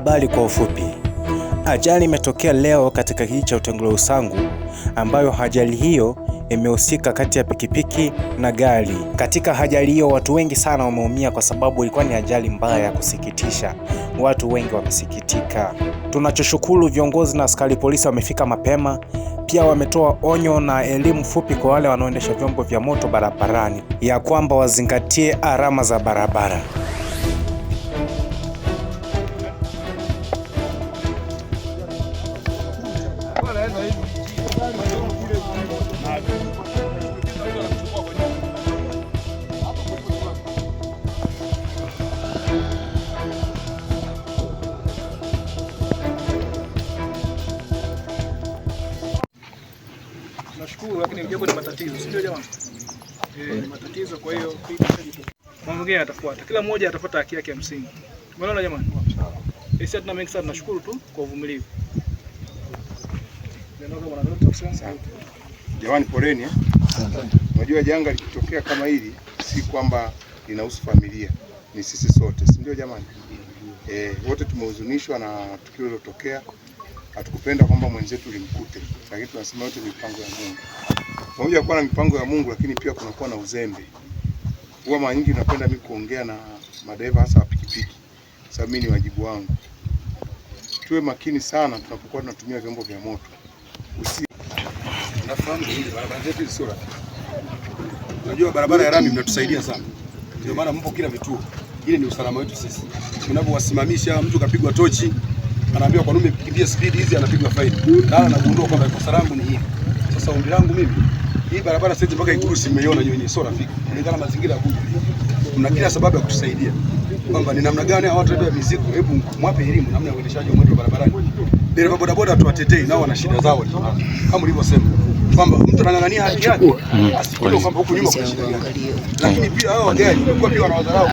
Habari kwa ufupi. Ajali imetokea leo katika kijiji cha Utengule Usangu, ambayo ajali hiyo imehusika kati ya pikipiki na gari. Katika ajali hiyo watu wengi sana wameumia, kwa sababu ilikuwa ni ajali mbaya ya kusikitisha. Watu wengi wamesikitika. Tunachoshukuru viongozi na askari polisi wamefika mapema, pia wametoa onyo na elimu fupi kwa wale wanaoendesha vyombo vya moto barabarani ya kwamba wazingatie alama za barabara. Nashukuru, lakini japo ni matatizo, si ndio jamani? Eh, ni matatizo. Kwa hiyo mambo mengine yatafuata, kila mmoja atapata haki yake ya msingi. Umeona jamani? Sisi hatuna mengi sana, tunashukuru tu kwa uvumilivu. Jamani, poleni eh. Unajua janga likitokea kama hili si kwamba linahusu familia, ni sisi sote, si ndio jamani? Wote tumehuzunishwa na tukio lilotokea. Hatukupenda kwamba mwenzetu limkute, lakini tunasema yote ni mipango ya Mungu. Pamoja kuwa na mipango ya Mungu, lakini pia kunakuwa na uzembe. Huwa mara nyingi napenda mimi kuongea na madereva hasa wa pikipiki, sababu mimi ni wajibu wangu. Tuwe makini sana tunapokuwa tunatumia vyombo vya moto. Nafahamu vizuri barabara zetu sio rafiki. Unajua barabara ya rami mnatusaidia sana, ndio maana mpo kila vituo. Ile ni usalama wetu sisi. Tunapowasimamisha mtu kapigwa tochi, anaambiwa kwa nini umekimbia speed hizi, anapigwa faini. Na anagundua kwamba kosa langu ni hili. Sasa ombi langu mimi, hii barabara sasa mpaka Ikulu si mmeiona nyinyi, sio rafiki. Kulingana na mazingira ya Bunge. Mna kila sababu ya kutusaidia kwamba ni namna gani hawa watu wa mizigo, hebu mwape elimu namna ya uendeshaji wa mwendo barabarani. Dereva bodaboda tuwatetei, nao wana shida zao kama ulivyosema kwamba mtu anang'ang'ania haki yake asikule kwamba huku nyuma kuna shida gani, lakini pia hao gari wamekuwa pia wanawadharau.